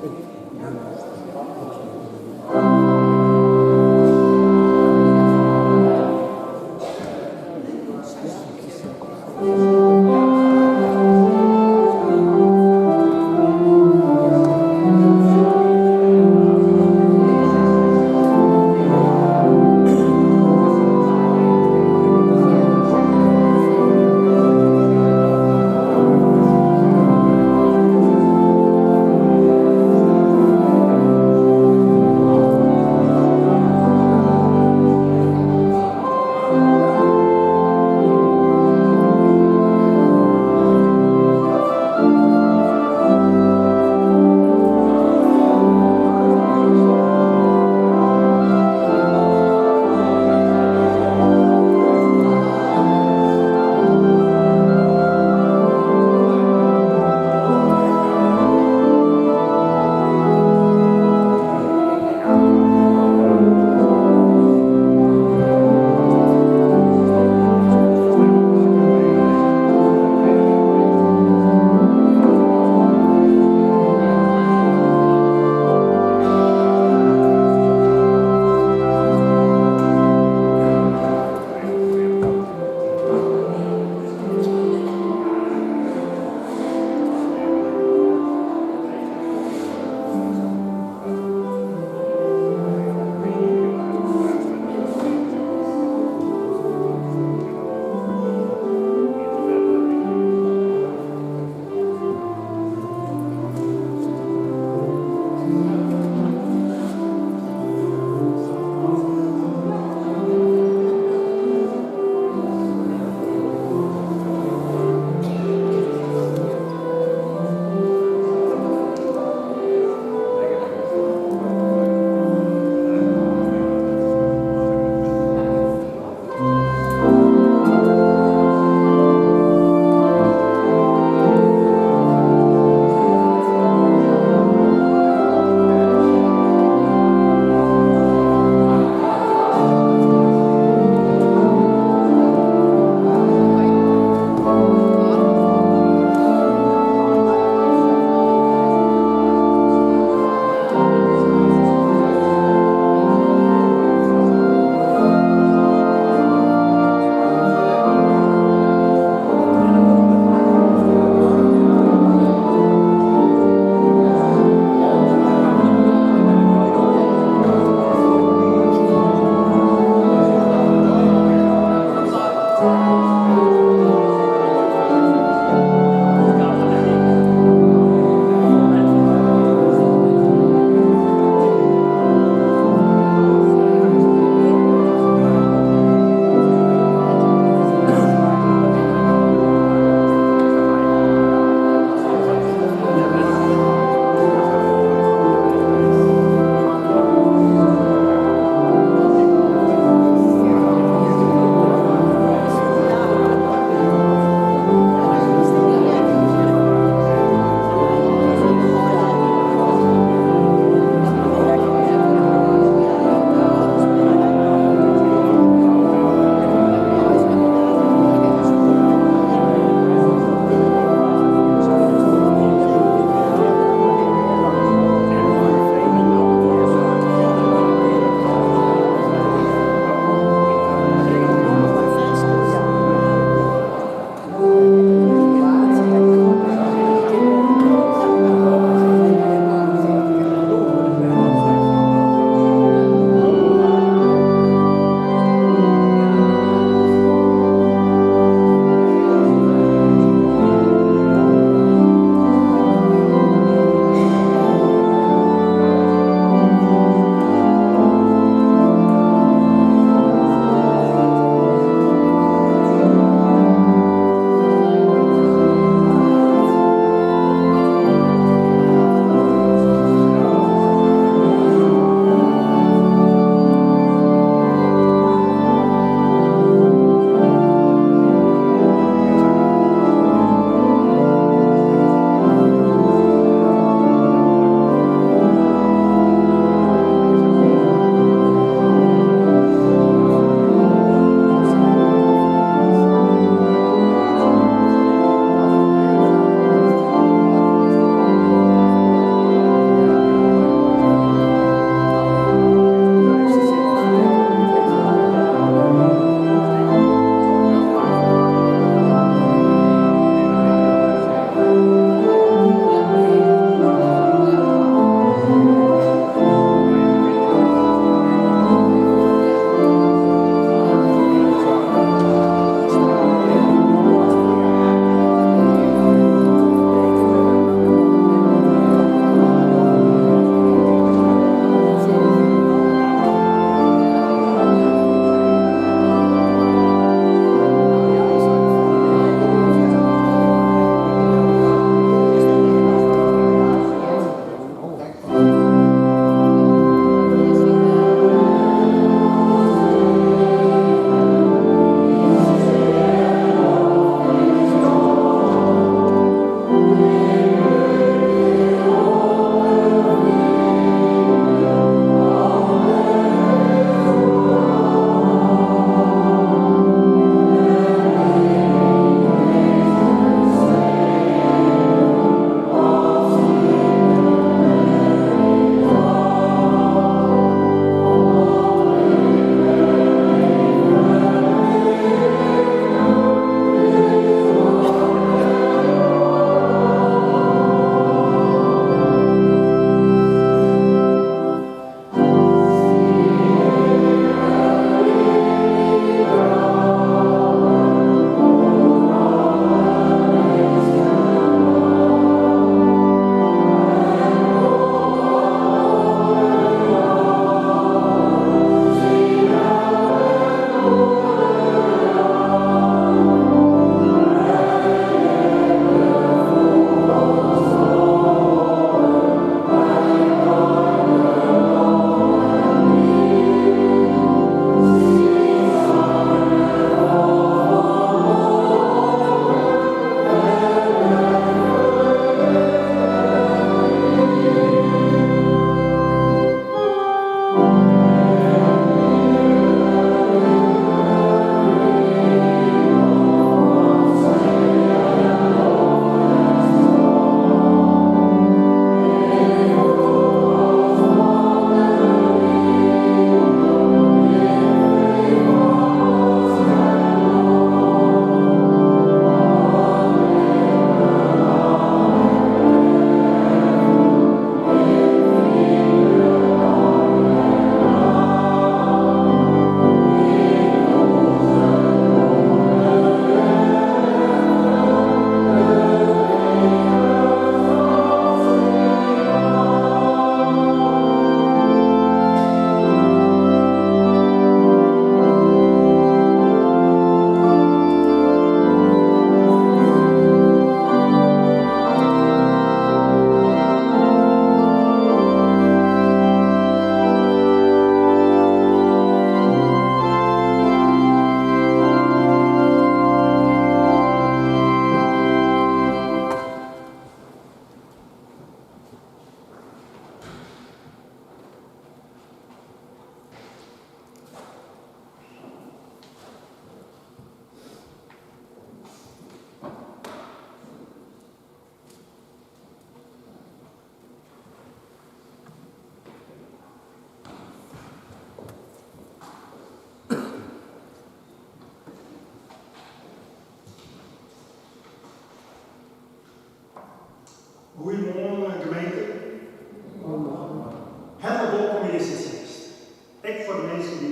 Ik.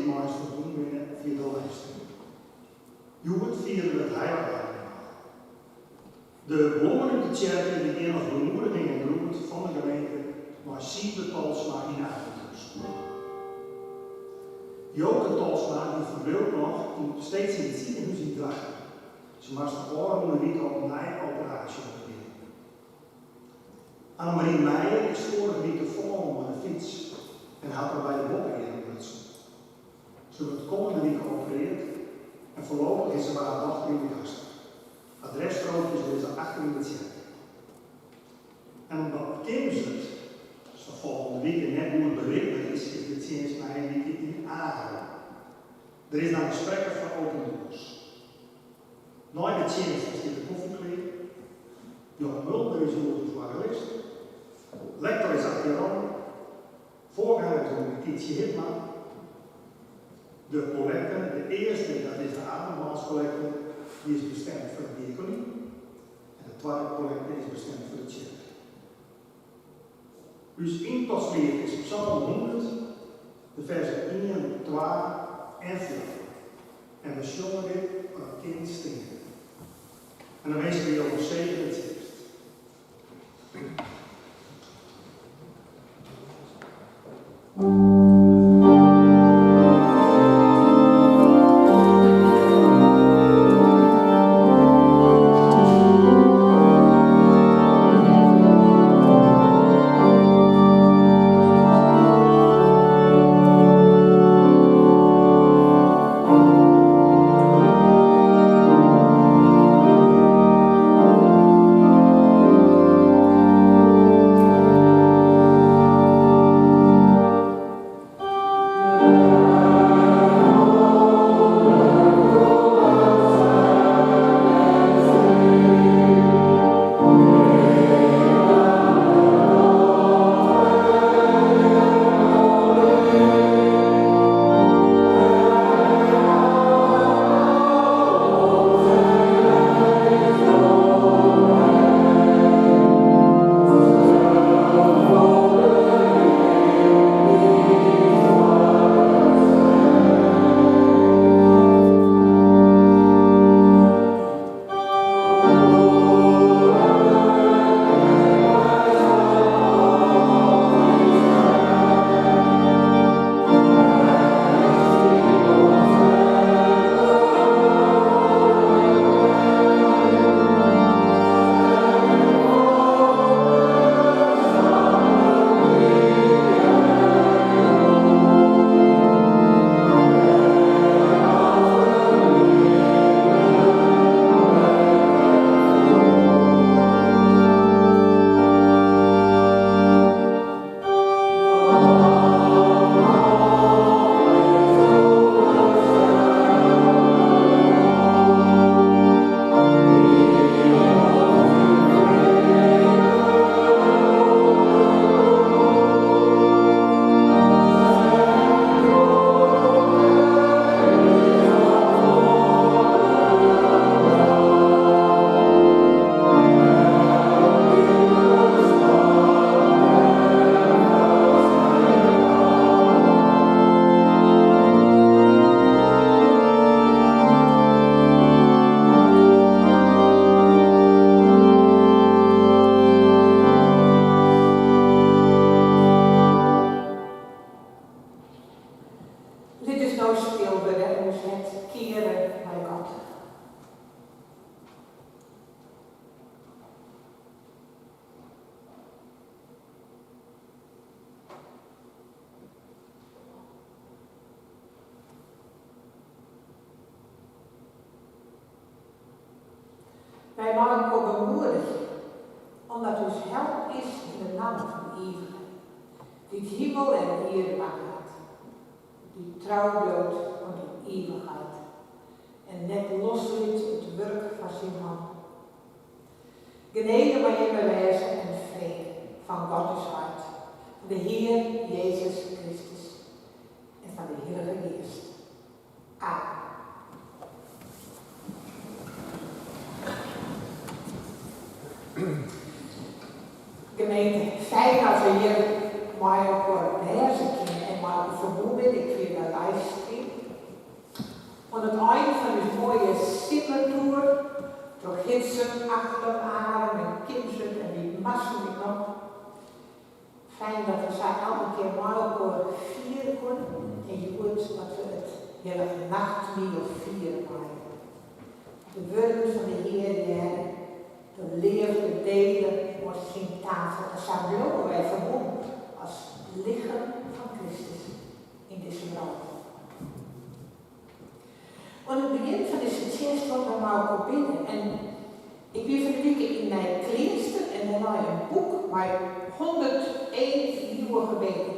dy't mei ús ferbûn binne fia de livestream. Hjoed fiere we it Heilige Avondmaal. De blommen út de tsjerke dy gean as bemoediging en groet fan de gemeente nei Siebe Tolsma yn Avenhurst. Joke Tolsma dy ferbliuwt noch yn steeds yn it sikehûs yn Drachten. Se moast de ôfrûne wike opnij in operaasje ûndergean. Annemarie Meijer is foarige wike fallen mei de fyts en hat dêrby de boppe-earm brutsen. Se wurdt kommende wike opereard en foarlopich is se by har dochter yn de gasten. Adresstrookjes lizze achter yn de tsjerke. En omdat Kimswert sa folgjende wike net goed berikber is, is de tsjinst nije wike yn Arum. Der is dan in sprekker fan Open Doors. Nei de tsjinst dan stiet de kofje klear. Johan Mulder is hjoed ús oargelist. Lektor is Atje Rom. Foarganger is dominee Tietsje Hibma. De kollekte, de earste dat is de avondmaalskollekte, dy is bestemd foar de diakonie. En de twadde kollekte is bestemd foar de tsjerke. Us yntochtsliet is Psalm 100, de fersen ien, twa en fjouwer. En we sjonge dit as it kin steande. En dan winskje we jo in segene tsjinst. Lit ús no stil wurde en ús hert keare nei God. Wy moatte elkoar bemoedigje, omdat ús help is yn de namme fan de Ivige, dy't himel en ierde makke hat, dy't trou bliuwt oant yn ivichheid en net loslit it wurk fan syn hannen. Genede mei jimme wêze en frede fan God ús Heit, fan de Hear Jezus Kristus en fan de Hillige Geast. Amen. Gemeente, fijn as we hjir mei elkoar wêze kinne en mei elkoar ferbûn binne, ek fia de livestream. simmertoer troch Hitsum, Achlum, Arum en Kimswert en Wytmarsum ek noch. Fijn dat we sa elke kear mei elkoar fiere koene en hjoed dat we it Hillich Nachtmiel fiere meie. De wurden fan de Hear hearre, de leafde dele oan syn tafel en sa bliuwe wy ferbûn as lichem fan Kristus yn dizze wrâld. Oan it begjin fan dizze tsjinst wolle wy mei elkoar bidde en ik wie fan de wike yn Nijkleaster en dêr lei in boek mei 101 nieuwe gebeden.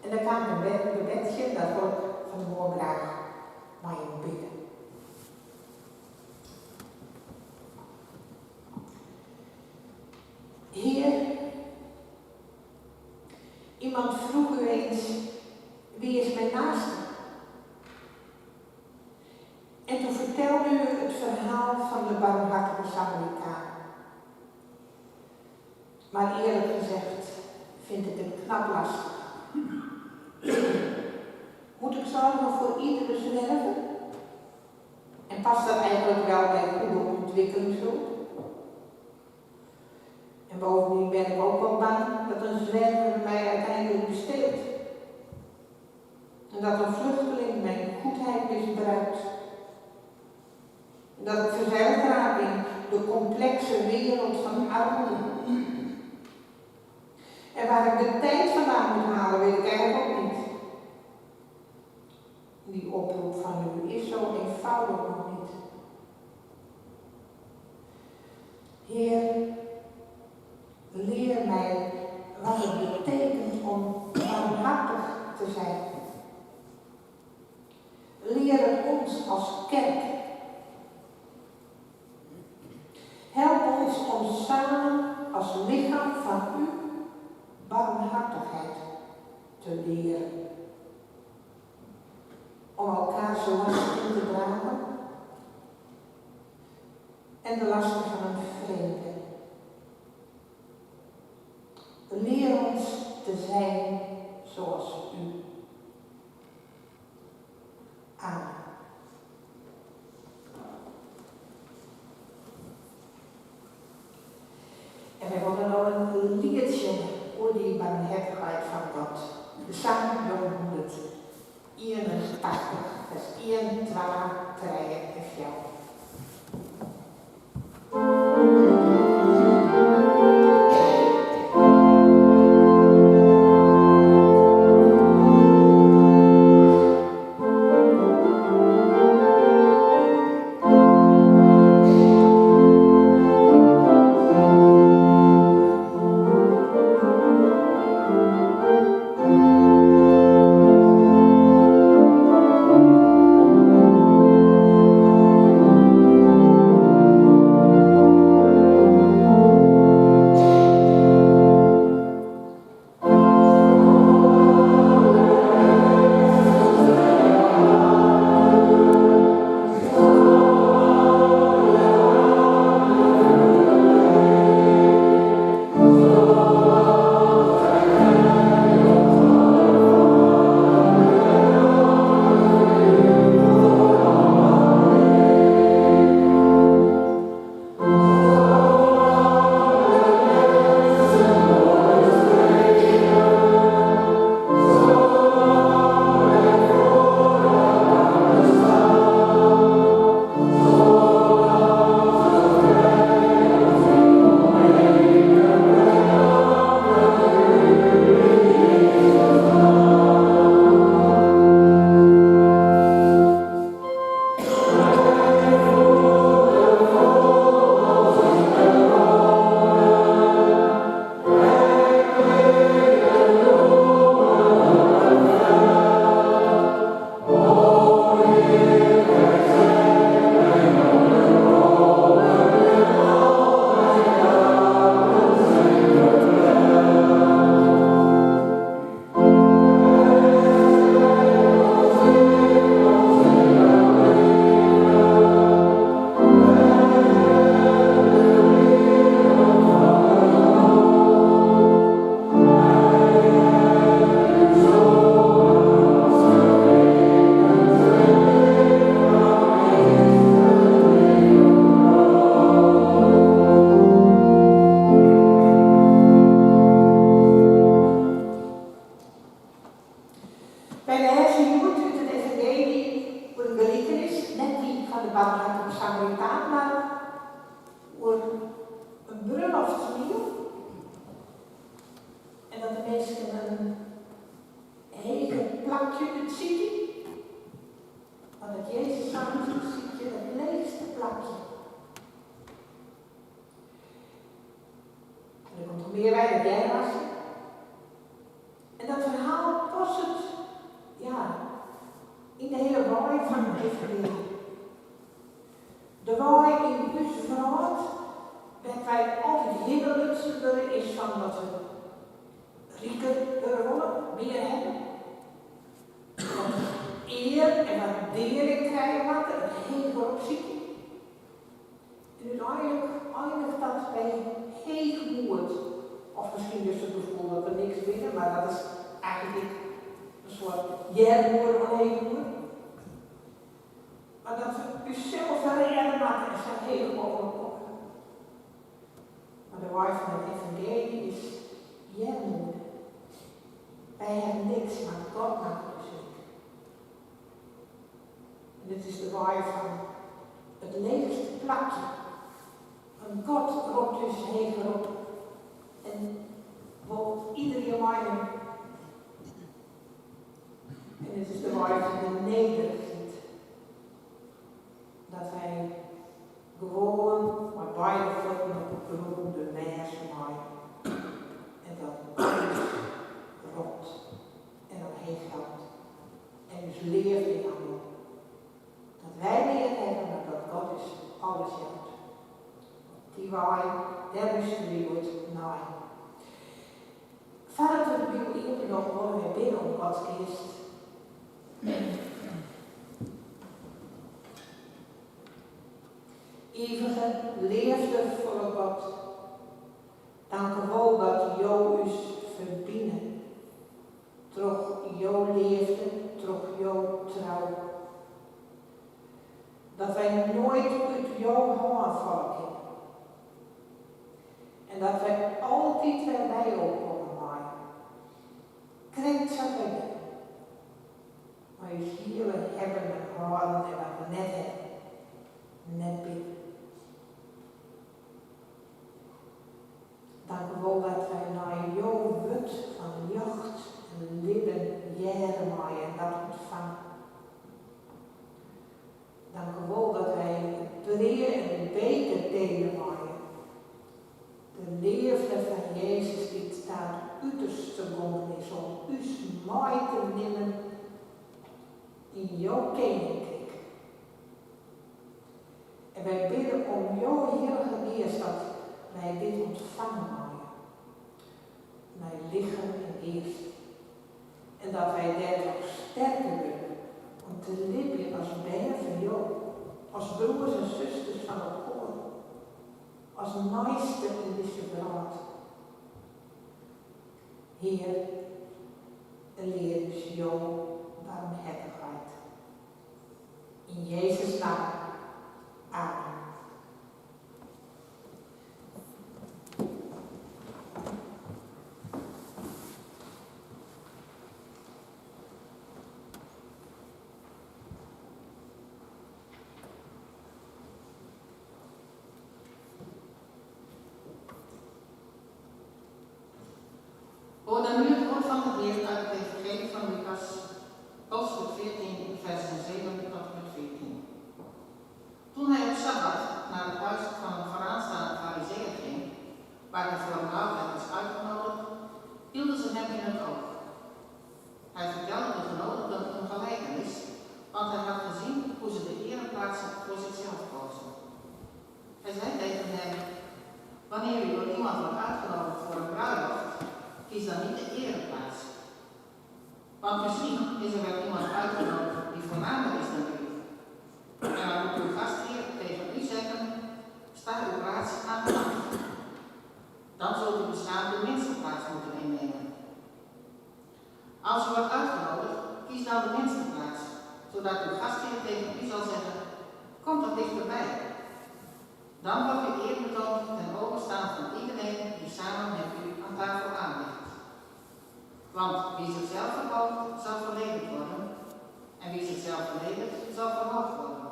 En dêr kaam ik in gebed tsjin, dat wol ik fan 'e moarn graach mei jim bidde. Hear, iemand vroeg u eens, wie is mijn naaste? En toen vertelde u het verhaal van de barmhartige Samaritaan. Maar eerlijk gezegd vind ik het knap lastig. Moet ik zorgen voor iedere zwerver? En past dat eigenlijk wel bij goede ontwikkelingshulp? En bovendien ben ik ook wel bang dat een zwerver mij uiteindelijk besteelt. En dat een vluchteling mijn goedheid misbruikt. En dat ik verzeild raak in de complexe wereld van armoede. En waar ik de tijd vandaan moet halen, weet ik eigenlijk ook niet. Die oproep van u is zo eenvoudig nog niet. Heer, leer mij wat het betekent om barmhartig te zijn. Leer het ons als kerk. Help ons om samen als lichaam van u barmhartigheid te leren. Om elkaar zo lasten te dragen en de lasten van een vreemde. Leer ons te zijn zoals u. Amen. En wy wolle no in liet sjonge oer dy barmhertichheid fan God. De sang nûmer 181, fers ien, twa, trije en fjouwer. de barmhartige Samaritaan, mar oer in brulloftsmiel. En dat de minsken in heger plakje útsykje. Mar dat Jezus seit, sykje it leechste plakje. En der komt noch mear by, dat hearre moatst. En dat ferhaal passet, ja, yn de hiele wei fan it evangeelje. De wei yn ús wrâld, wêr't wy altyd hinne lutsen wurde, is fan dat we riker wurde wolle, mear hawwe. Dat we ear en waardearring krije moatte, it heger opsykje. En úteinlik einiget dat by heechmoed. Of miskien just it gefoel dat we niks binne, mar dat is eigentlik ek in soart earmoed oan heechmoed. Mar dat we ússels rêde moatte en sa heech mooglik komme. Mar de wei fan it evangeelje is earmoed. Wy hawwe niks, mar God makket ús ryk. En it is de wei fan it leechste plakje. Want God ropt ús heger op en wol iderien meinimme. En it is de wei fan de nederigheid. Dat wy gewoan mei beide fuotten op 'e grûn der wêze meie. En dat God ús ropt en omheech helpt. En ús leafde jaan wol. Dat wy neat hawwe, mar dat God ús alles jout. Op dy wei, dêr lústerje wy goed nei. Foardat we de Bibel iepen dogge, wolle wy bidde om Gods Geast. Ivige, leafdefolle God, dankewol dat Jo ús ferbine. Troch jo leafde, troch jo trou. Dat wy noait út jo hân falle kinne. En dat wy altyd wer by jo komme meie. Krekt sa't wy binne. Mei ús hiele hawwen en hâlden en wat we net hawwe, net binne. Dankewol dat wy nei jo wurd fan ljocht en libben hearre meie en dat ûntfange. Dankewol dat wy it brea en de beker dele meie. De leafde fan Jezus dy't ta it uterste gongen is om ús mei te nimmen yn jo keninkryk. En wy bidde om jo Hillige Geast dat wy dit ûntfange meie, nei lichem en geast, en dat wy dêrtroch sterker wurde om te libjen as bern fan jo, as broers en susters fan elkoar, as neiste yn dizze wrâld. Hear, lear ús jo barmhertichheid. Yn Jezus namme. Amen. Hoor dan nu het woord van de Heer uit het Evangelie van Lucas, hoofdstuk 14, versen 7 tot en met 14. Toen hij op Sabbat naar het huis van een vooraanstaande farizeeër ging, waar hij voor een maaltijd was uitgenodigd, hielden ze hem in het oog. Hij vertelde de genodigden een gelijkenis, want hij had gezien hoe ze de ereplaatsen voor zichzelf kozen. Hij zei tegen hen, wanneer u door iemand wordt uitgenodigd voor een bruiloft, kies dan niet de ereplaats. Want misschien is er wel iemand uitgenodigd die voornamer is dan u. En dan moet uw gastheer tegen u zeggen, sta uw plaats aan de kant. Dan zult u beschaamd de minste plaats moeten innemen. Als u wordt uitgenodigd, kies dan de minste plaats, zodat uw gastheer tegen u zal zeggen, kom wat dichterbij. Dan wordt u eer betoond ten overstaan van iedereen die samen met u aan tafel aanligt. Want wie zichzelf verhoogt, zal vernederd worden, en wie zichzelf vernedert, zal verhoogd worden.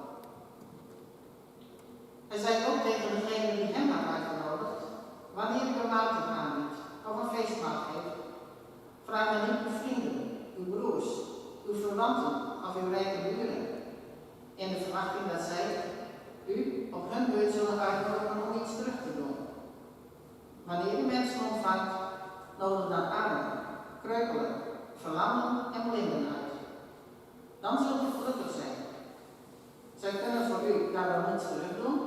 of uw rijke buren, in de verwachting dat zij u op hun beurt zullen uitnodigen om iets terug te doen. Wanneer u mensen ontvangt, nodig dan armen, kreupelen, verlamden en blinden uit. Dan zult u gelukkig zijn. Zij kunnen voor u daarom niets terug doen,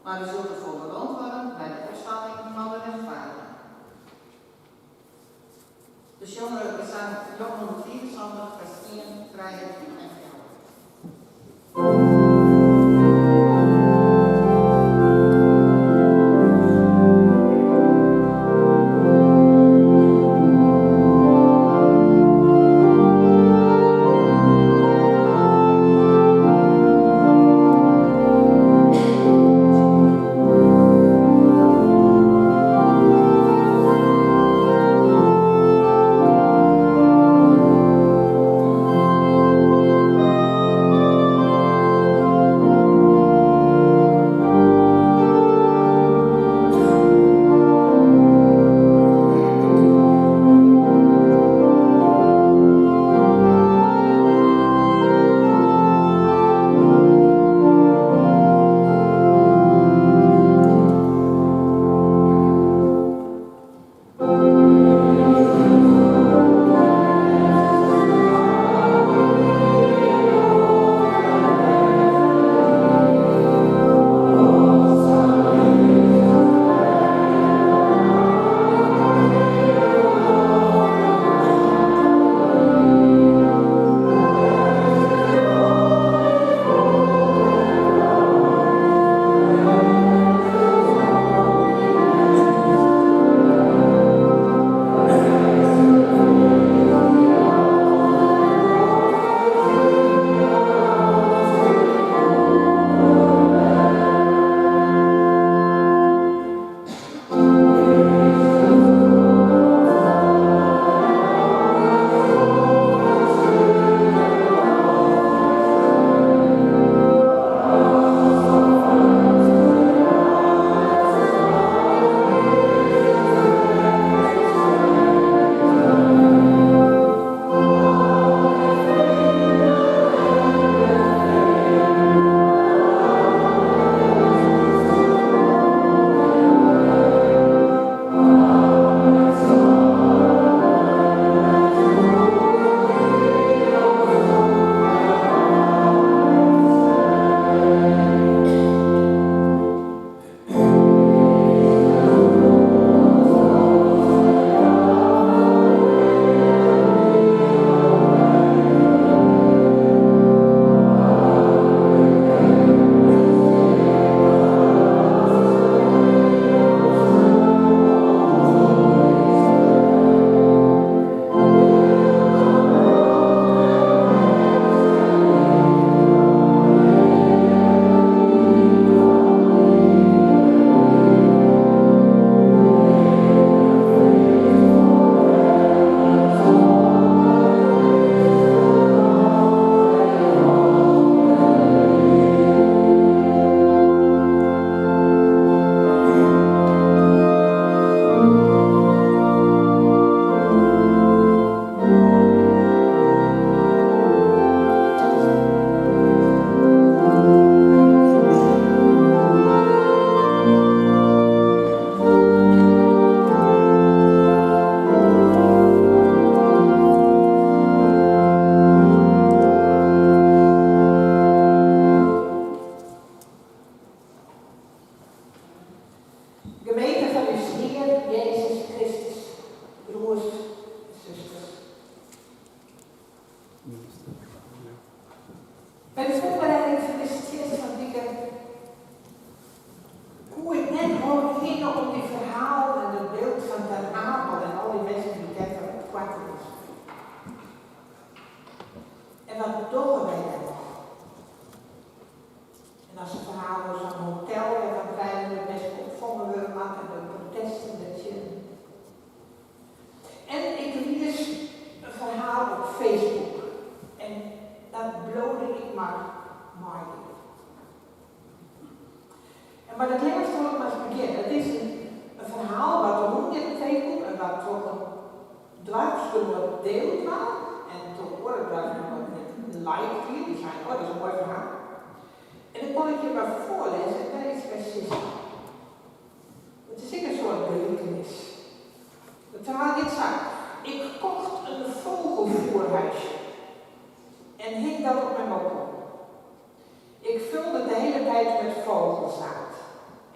maar u zult ervoor beloond worden bij de opstanding van de rechtvaardigen. Dus jongeren, we staan Job 174, vers 1, 3 en 4. Gemeente van uw Heer Jezus Christus, broers en zusters. Bij de voorbereiding van deze tsjinst van Wieke, koe ik net hinne om die verhaal en het beeld van Ter Apel en al die mensen die daar op kwartel is. En wat dogge wij dan nog? En als het verhaal over zo'n hotel en dan krijgen de mensen opvangen worden en de protesten dat je. En ik lees een verhaal op Facebook. En dat blode ik maar mooi. En maar dat laatste wil ik maar eens beginnen. Het is een verhaal wat rond in Facebook en wat toch een dwarsgenoot deelt was. En toch wordt het dwarsgenoot net liked wie, dy seinen, oh dat is in moai ferhaal. En dan kon ik je mar foarlêze en dêr yts by sizze. It is ek in soart gelikenis. It ferhaal giet sa, Ik kocht in vogelvoerhuisje en hing dat op mijn balkon. Ik vulde het de hele tijd met vogelzaad.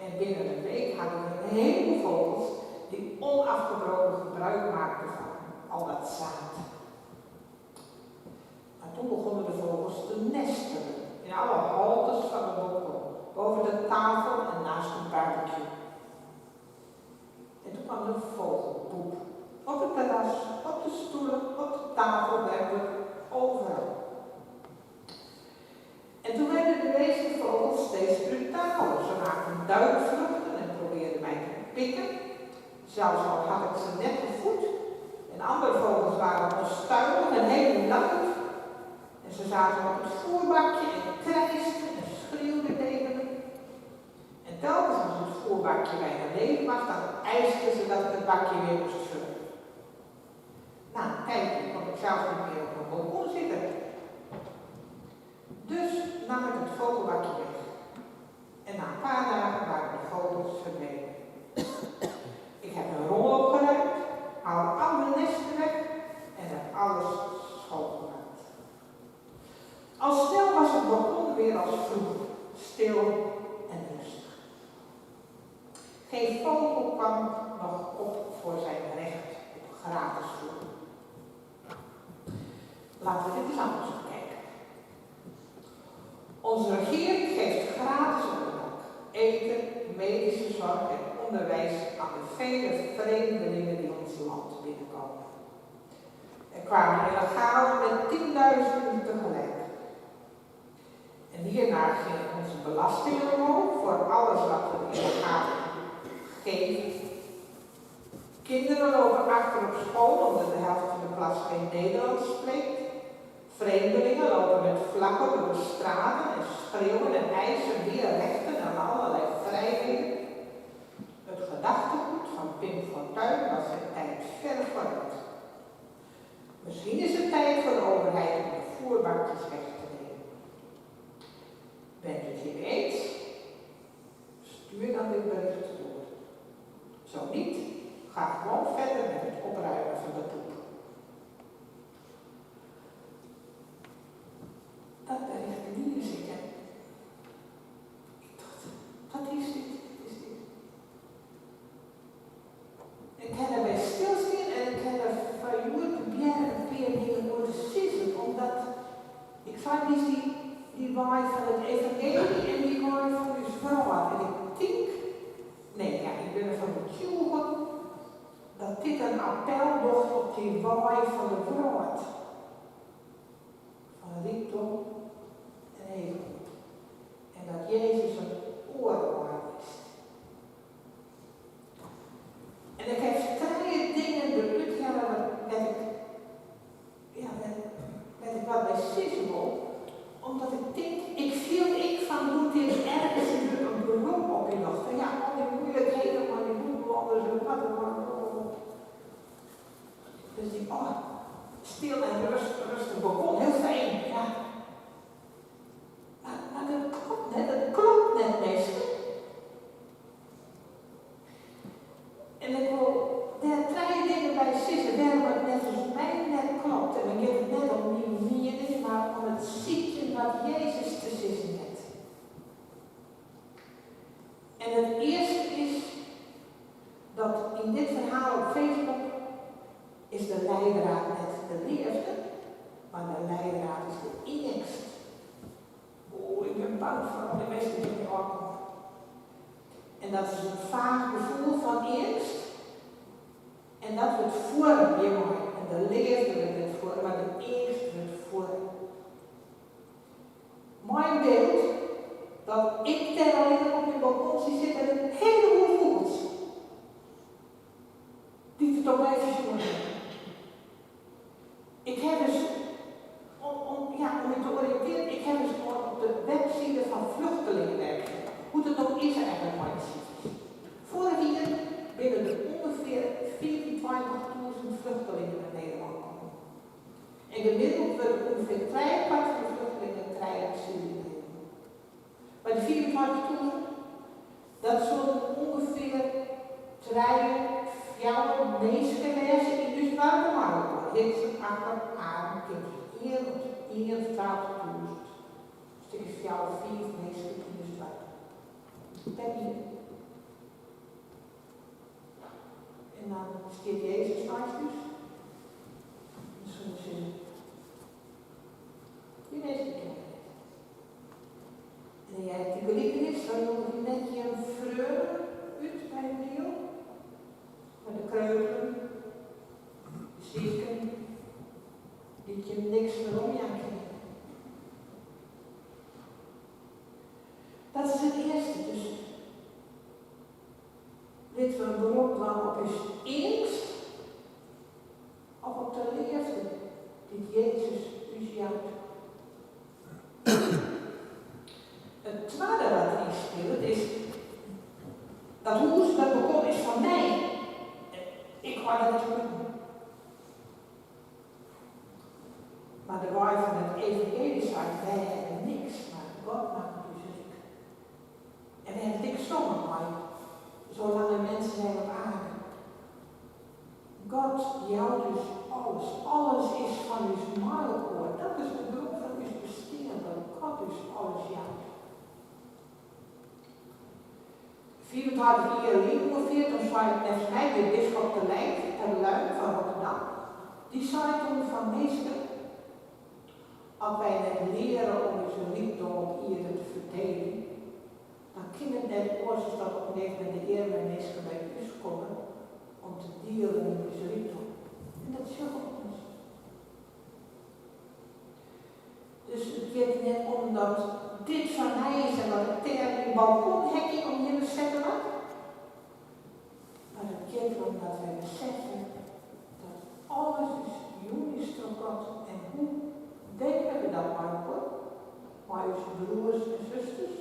En binnen een week had ik een heleboel vogels die onafgebroken gebruik maakten van al dat zaad. Maar toen begonnen de vogels te nestelen in alle holtes van het balkon, boven de tafel en naast de barbecue. En toen kwam de vogelpoep. Op het terras, op de stoelen, op de tafel, werkelijk overal. En toen werden de meeste vogels steeds brutaler. Ze maakten duikvluchten en probeerden mij te pikken. Zelfs al had ik ze net gevoed. En andere vogels waren onstuimig en heel luid. En ze zaten op het voerbakje en krijsten en schreeuwden tegen me. En telkens als het voerbakje bijna leeg was, dan eisten ze dat ik het bakje weer moest vullen. Na een tijdje kon ik zelfs niet meer op mijn balkon zitten. Dus nam ik het vogelbakje weg. En na een paar dagen waren de vogels verdwenen. Ik heb een rommel opgeruimd, haal alle nesten weg en heb alles schoongemaakt. Al snel was het balkon weer als vroeger, stil en rustig. Geen vogel kwam nog op voor zijn recht op gratis voer. Laten we dit eens anders bekijken. Onze regering geeft gratis onderdak, eten, medische zorg en onderwijs aan de vele vreemdelingen die ons land binnenkomen. Er kwamen illegalen met tienduizenden tegelijk. En hierna gingen onze belastingen omhoog voor alles wat we illegalen geven. Kinderen lopen achter op school omdat de helft van de klas geen Nederlands spreekt. Vreemdelingen lopen met vlaggen door de straten en schreeuwen en eisen meer rechten en allerlei vrijheden. Het gedachtegoed van Pim Fortuyn was zijn tijd ver vooruit. Misschien is het tijd voor de overheid om de voerbakjes weg te nemen. Bent u het hiermee eens? Stuur dan dit bericht door. Zo niet, ga gewoon verder met het opruimen van de poep. Dat bericht lies ik en ik dacht, wat is dit? Wat is dit? Ik ha derby stilstien en ik ha der foar hjoed probearre in pear dingen oer te sizzen, omdat ik sei wist dy dy wei fan it evangeelje en dy wei fan ús wrâld. En ik tink, nee ja, ik bin derfan oertsjûge dat dit in appel docht op dy wei fan de wrâld. Fan rykdom en heechmoed. En dat Jezus in oare wei wiist. En ik haw trije dingen derút helle wêr't ik, ja, wêr't ik wat by sizze wol, omdat ik tink, ik fiel ek fan hoe't dit ergens in berop op my docht. Fan ja, al dy moeilikheden mei dy bûtenlanners en wat dan ek. Dus dy, oh, stil en rêstich balkon, hiel fijn, ja. Mar dat klopt net, dat klopt net minsken. En ik wol dêr trije dingen by sizze wêrom it neffens my net klopt. En dan giet it net om myn miening, mar om it sykjen wat Jezus te sizzen hat. En it earste is dat yn dit ferhaal op Facebook is de leidraad net de leafde, mar de leidraad is de eangst. O, ik bin bang foar al dy minsken dy't op my ôfkomme. En dat is in faach gefoel fan eangst. En dat wurdt fuorre hjirmei. En de leafde wurdt net fuorre, mar de eangst wurdt fuorre. Mei in byld dat ik dêr allinnich op myn balkon sil sitte en in heleboel fûgels dy't it op my fersjoen hawwe. Ik haw dus, om, om, ja, om my te oriïntearjen, ik haw dus gewoan op de webside fan Vluchtelingenwerk sjoen, hoe't it no is eigentlik mei de sifers. Foarich jier binne der ûngefear 25.000 fluchtelingen nei Nederlân kommen. En gemiddeld wurdt ûngefear trijekwart fan de Hitsum, Akkrum, Arum kin dus ien op ien 12.000. Stik as fjouwer, fiif minsken yn ús doarp. Per jier. En dan stiet Jezus neist ús. En soene we sizze, dy minsken kenne we net. En dan hear ik dy gelikenis, dan nûgje net jim freonen út by it miel, mar de kreupelen, de siken, dy't jim niks weromjaan kinne. Dat is it earste. Dus litte we in berop dwaan op ús eangst of op de leafde dy't Jezus ús jout. It twadde wat deryn spilet is, dat hûs, dat balkon is fan my. Ik hâld dat net bûten. Mar de wei fan it evangeelje seit, wy hawwe niks, mar God makket ús ryk. En wy hawwe it ek songen mei Zolang er mensen zijn op aarde. God jout ús alles, alles is fan ús mei elkoar. Dat is de grûn fan ús bestean, dat God ús alles jout. 85 jier lyn ûngefear, toen sei neffens my de biskop Terluin fan Rotterdam, dy sei toen fan minsken, as wy net leare om ús rykdom op ierde te ferdelen, dan kin it net oars as dat op in gegeven momint de earme minsken by ús komme om te dielen yn ús rykdom. En dat sjogge we ommers. Dus it giet net om dat dit fan my is en dat ik dêr myn balkonhekje omhinne sette moat. Mar it giet derom dat wy beseffe dat alles ús jûn is troch God en hoe diele we dat mei elkoar? Mei ús broers en susters?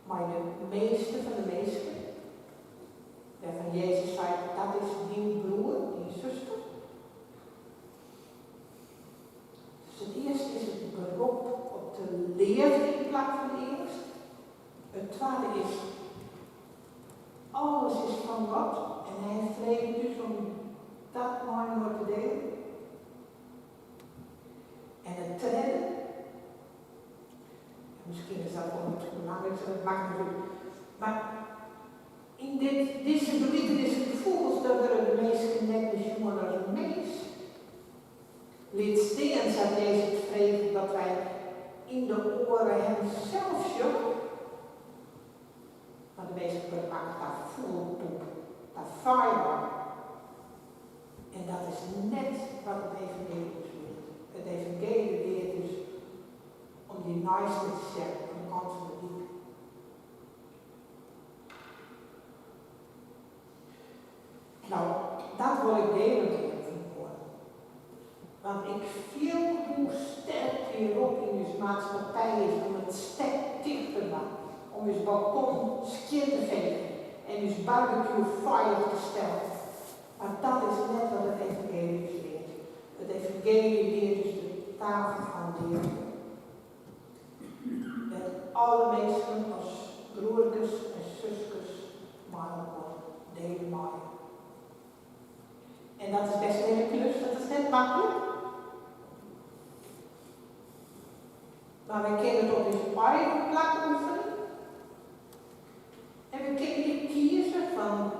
Mei de measte fan de minsken? Wêrfan Jezus seit, dat is dyn broer, dyn suster. Dus it earste is it berop op de leafde yn plak fan de eangst. It twadde is, alles is fan God en hy freget ús om dat mei-inoar te delen. En it tredde, en miskien is dat wol it belangrykste, dat makket net út, mar yn dit, dizze gelikenis de fûgels, dan wurde de minsken net besjoen as in mins. Lit stean, sa't Jezus freget, dat wy yn de oare himsels sjogge. Mar de minsken wurde makke ta fûgelpoep, ta fijân. En dat is net wat it evangeelje ús leart. It evangeelje leart ús om dyn neiste te sjen oan de kant fan de dyk. No, dat wol ik dele mei jim fan 'e moarn. Want ik fiel hoe sterk dy rop yn ús maatskippij is om it stek ticht te dwaan, om ús balkon skjin te fegen en ús barbecue feilich te stellen. Mar dat is net wat it evangeelje ús leart. It evangeelje leart ús de tafel fan leafde. Dêr't alle minsken as broerkes en suskes mei elkoar dele meie. En dat is best in hiele klus, dat is net maklik. Mar wy kinne it op ús eigen plak oefenje. En we kinne ek kieze fan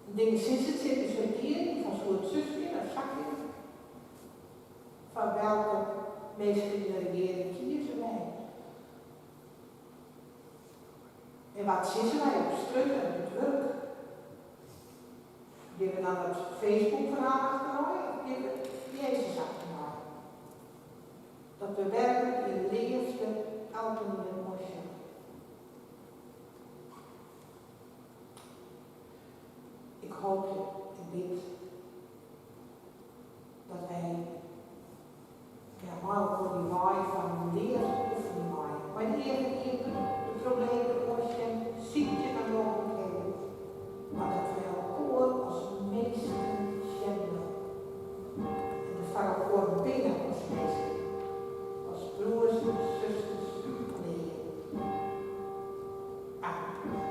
dingen sizze tsjin ús regearing, fan soe it sus kinne of sa kinne. Foar welke minsken yn de regearing kieze wy? En wat sizze wy op strjitte en op it wurk? Gean we dan it Facebook-ferhaal achternei of gean we Jezus achternei? Dat we werklik yn leafde elkenien oansjogge. Ik hoopje en bid dat wy ja, mei elkoar dy wei fan leafde oefenje meie. Mei de eagen iepen, de problemen oansjen, sykje nei mooglikheden, mar dat wy elkoar as minsken sjen bliuwe. En der foar elkoar binne as minsken, as broers en susters fan de Hear. Amen.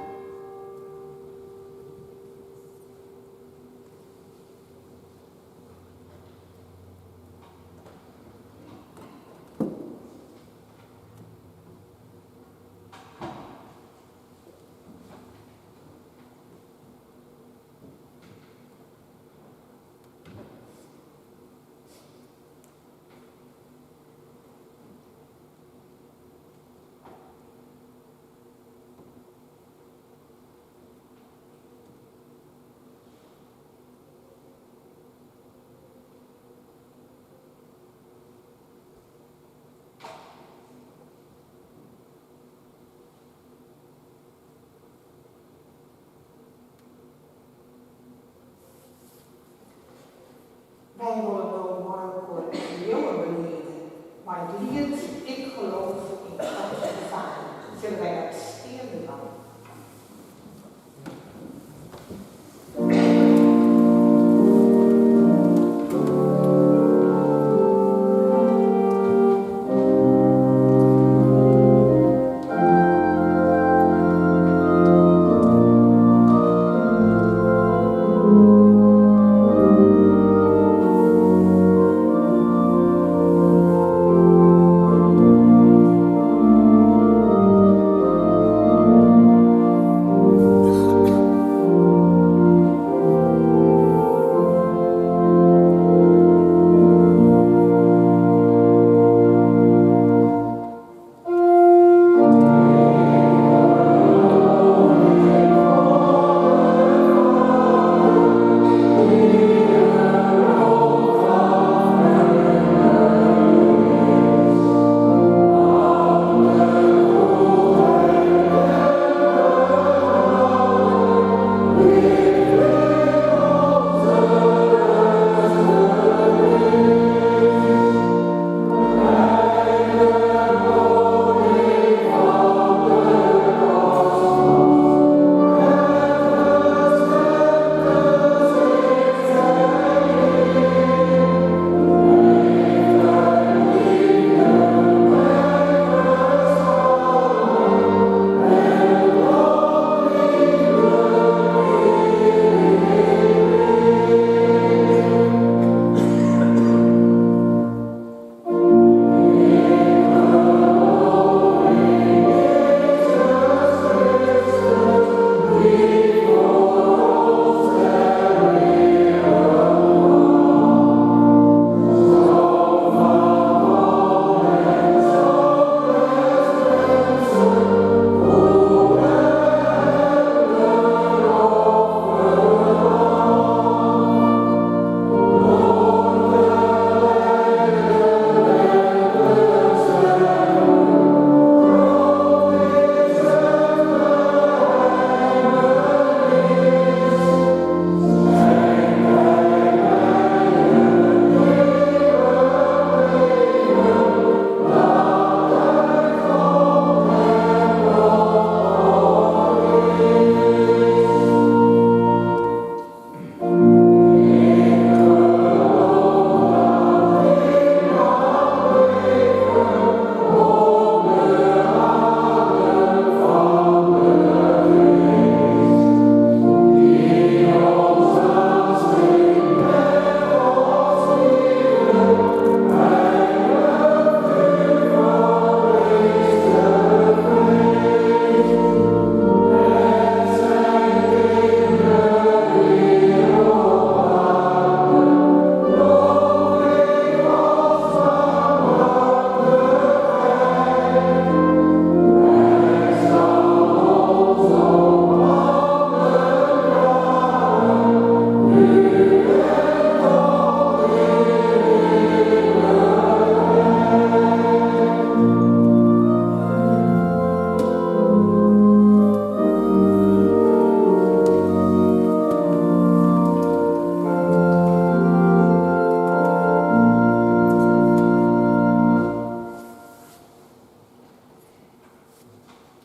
Wy wolle no mei elkoar it leauwe belide mei it liet Ik geloof in God de Vader. Sille wy dat steande dwaan? Je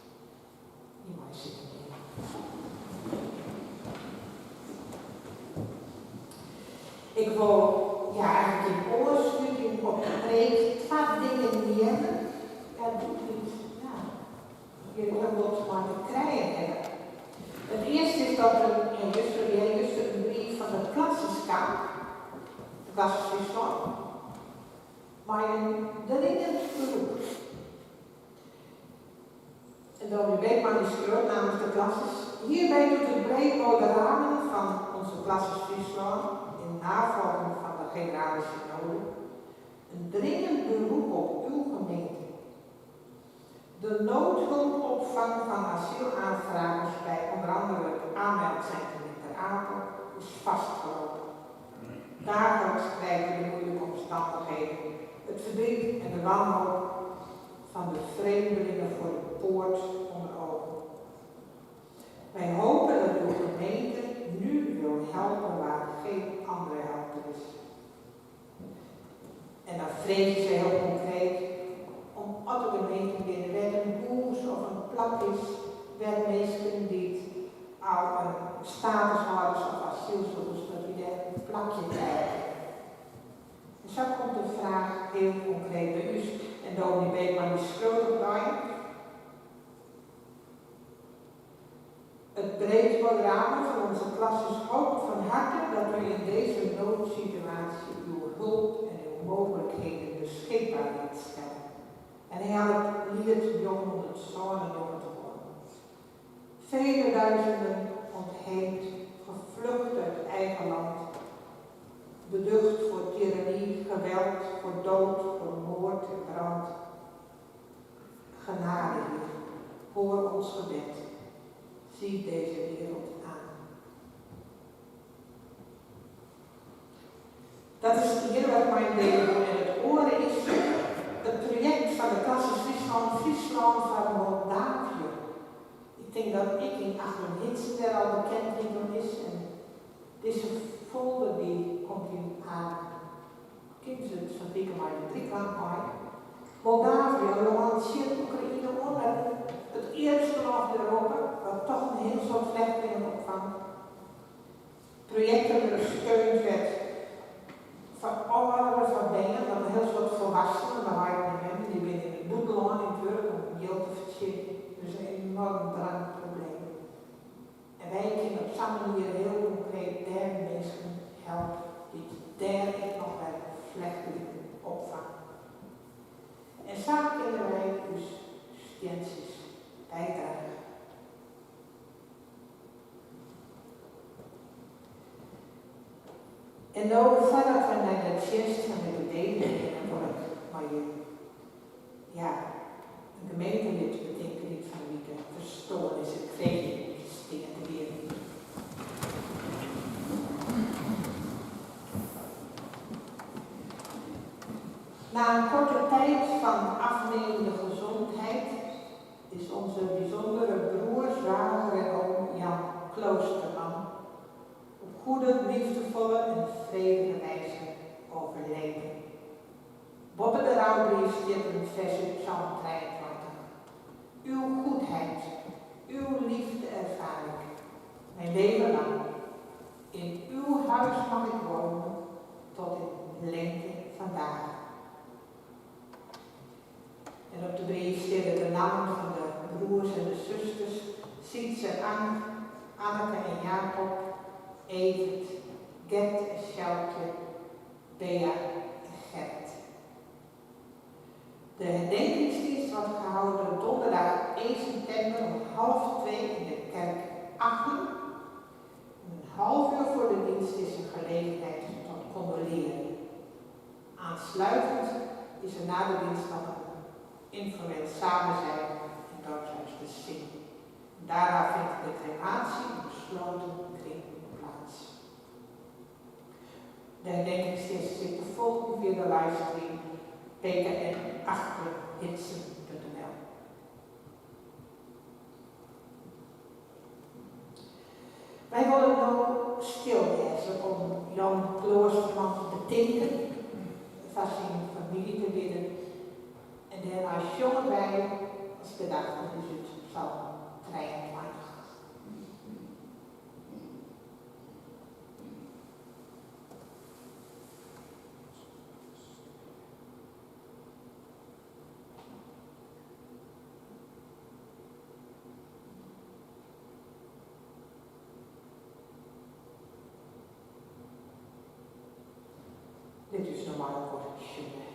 mei sitten gean. Ik wol ja, eigentlik yn oansluting op de preek twa dingen neame, ja, dy't ja, hjir hiel bot mei te krijen hawwe. It earste is dat der ja, juster, earjuster in brief fan de klassis kaam, de klassis Fryslân, mei in dringend berop. En dominee Beekman die skriuwt namens de klassis, Hierbij doet het breed de ramen van onze klassis Fryslân in navolging van de generale synode een dringend beroep op uw gemeente. De noodhulpopvang van asielaanvragers bij onder andere het aanmeldcentrum in Ter Apel is vastgelopen. Dagelijks krijgen de moeilijke omstandigheden, het verdriet en de wanhoop van de vreemdelingen voor de poort onder ogen. Wij hopen dat uw gemeente nu wil helpen waar geen andere help is. En dan freegje se hiel konkreet om as der gemeenten binne wêr't in hûs of in plak is wêr't minsken dy't al in statushâlders of asylzoekers, dat wy dêr in plakje krije kinne. En sa komt de fraach hiel konkreet by ús. En dominee Beekman dy skriuwt op dei. Het breedvoorramen van onze klassis hoopt van harte dat u in deze noodsituatie uw hulp en uw mogelijkheden beschikbaar wilt stellen. En hy hat it liet 997 oan. Vele duizenden ontheemd, gevlucht uit eigen land, beducht voor tirannie, geweld, voor dood, voor moord en brand. Genade, Heer, hoor ons gebed. Zie deze wereld aan. Dat is it iene wat ik mei jim diele wol en it oare is it projekt fan de Klassis Fryslân, Fryslân foar Moldavië. Ik tink dat ek yn Achlum-Hitsum dêr al bekendheid oan is en dizze folder dy komt yn Aken. Kin se it fan wike mei de drieklank mei. Moldavië, in lân tsjin Oekraïne oan, mar it earmste lân fan Europa, dat toch in hiel soad flechtlingen opfangt. Projekten wurde steund wêr't foar âlderen, foar bern, want in hiel soad folwassenen, de heiten en memmen, dy binne yn it bûtenlân yn it wurk om jild te fertsjinjen. Dus in enoarm drankprobleem. En wy kinne op sa'n manier hiel konkreet dêr minsken helpe dy't dêr ek noch wer flechtlingen opfange. En sa kinne wy ús stientsjes bydrage. En no, foardat wy nei de tsjinst fan de gebeden geane, wol ik mei jim, ja, in gemeentelid betinke dy't fan 'e wike ferstoarn is. Ik freegje jim om te stean te gean. Na een korte tijd van afnemende gezondheid is onze bijzondere broer, zwager en oom Jan Kloosterman op goede, liefdevolle en vredige wijze overleden. Boppe de roubrief stiet in fers út Psalm 23. Uw goedheid, uw liefde ervaar ik, mijn leven lang. In uw huis mag ik wonen tot in lengte van dagen. En op de brief steane de nammen fan de broers en de susters, Syts en Ank, Anneke en Jacob, Evert, Gert en Sjoukje, Bea en Gerrit. De herdenkingsdienst wordt gehouden donderdag 1 september om half twee in de kerk Achlum. En een half uur voor de dienst is er gelegenheid tot condoleren. Aansluitend is er na de dienst nog een informeel samenzijn in dorpshuis De Sing. Daarna vindt de crematie in besloten kring plaats. De herdenkingsdienst is te volgen via de livestream pknachlumhitsum.nl. Wy wolle no stil wêze om Jan Kloosterman te betinken, foar syn famylje te bidden en dêrnei sjonge wy as gedachtenis út Psalm 23. Lit ús no mei elkoar sjonge.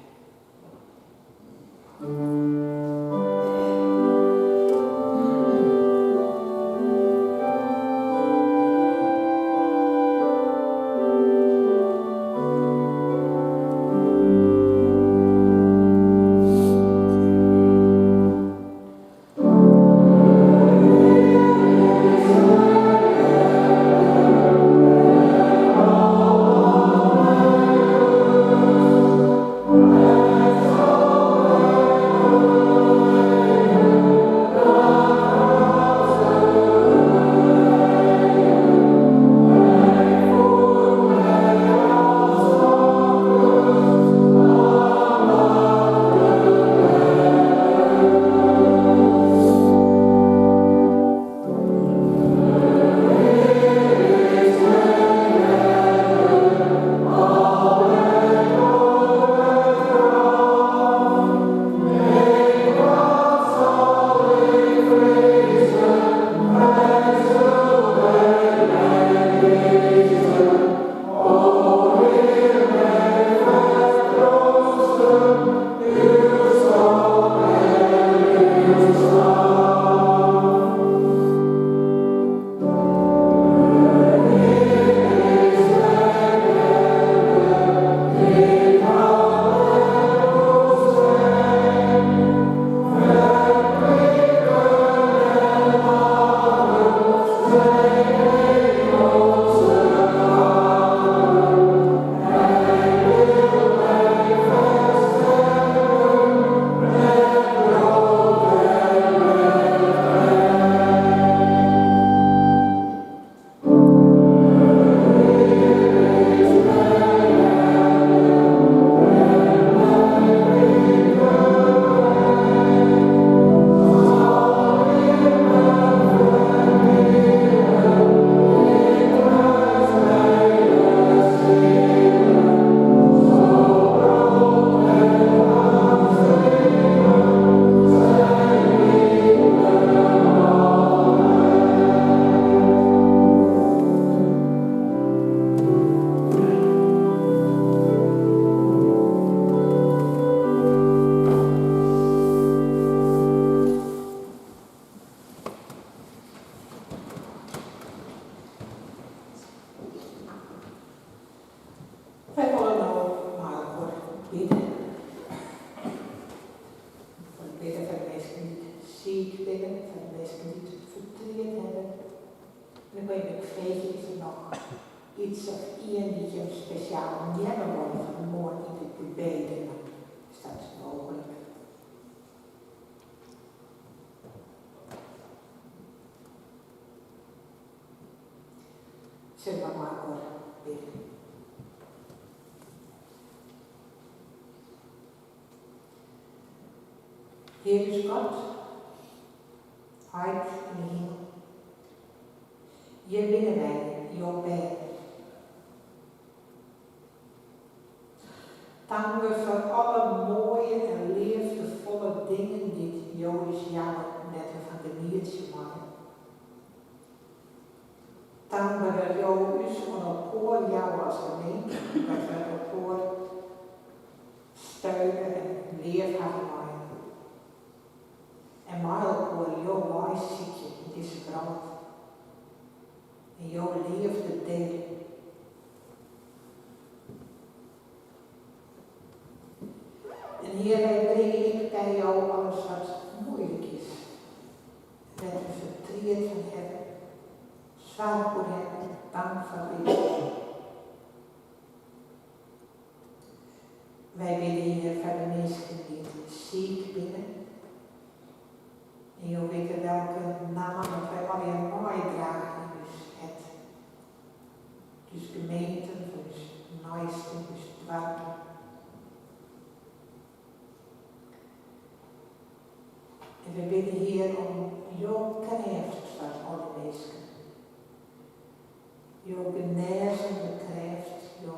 bidden foar de minsken dy't siik binne, foar de minsken dy't fertriet hawwe. En ik wol jim ek freegje, is der noch iets of ien dy't jim spesjaal neame wolle fan moarn yn de gebeden? Dan is dat mooglik. Sille we mei elkoar bidde. Hear ús God, Heit yn 'e himel, hjir binne wy, jo bern. Tankber foar alle moaie en leafdefolle dingen dy't Jo ús jouwe dêr't we fan genietsje meie. Tankber dat Jo ús oan elkoar jouwe as gemeente, dat we elkoar steune en leaf hawwe meie. En mei elkoar Jo wei sykje yn dizze wrâld en Jo leafde dele. En Hear, wy bringe ek by Jo alles wat muoilik is, wêr't we fertriet fan hawwe, soarch oer hawwe, bang foar binne. Wy bidde Hear foar de minsken dy't siik binne. En Jo witte welke nammen dat wy allegear meidrage yn ús hert. Ús gemeenten, foar ús neisten, ús doarpen. En wy bidde Hear om Jo krêft foar al dy minsken. Jo genêzende krêft, Jo